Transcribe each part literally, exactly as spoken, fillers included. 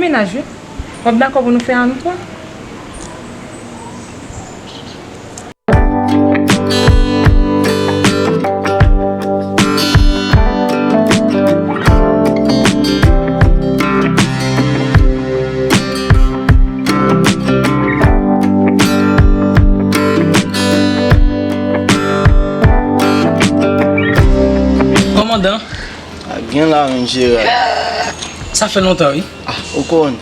Mennaj, wi. W ap dakò pou nou fè a nou twa? Kòmandan. A gen la menm, Jeral. Sa fè lontan, wi. Ah, ou konn.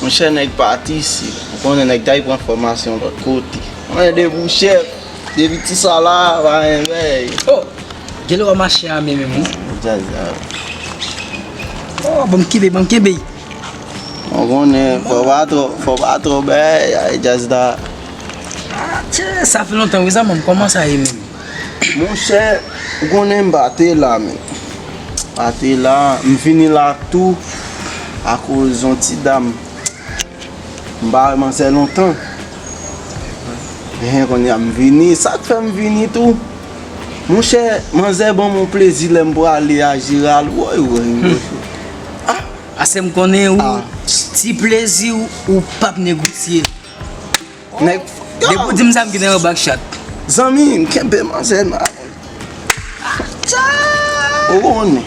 Monchè, nèg pati isit. Ou konnen nèg t al pran fòmasyon lòt kote. Mwen, depi chèf, depi ti sa la, pa gen bèy. Oh, gen lè w ap mache ame menm, wi. Djaz la. Oh, ban m kenbe, ban m kenbe. Ou konnen, fò pa twò, fò pa twò bèy, ay, djaz la. Ah, tchè, sa fè lontan, wi, zanmi m, kòman sa ye menm? Monchè, ou konnen m pa te la, men. Pa te la, m vini la tou, akoz yon ti dam. M pa wè manzè lontan. Enhen, kounye a m vini, sa k fè m vini tou? Monchè, manzè ban m yon plezi lè m prale a, Jeral. Woy, woy, woy. Ah, ase m konnen ou, ah, ti plezi ou, ou p ap negosye. Nèg, depi w di m sa, m gentan yon back shot. Zanmi, m kenbe manzè nan. Ou konnen.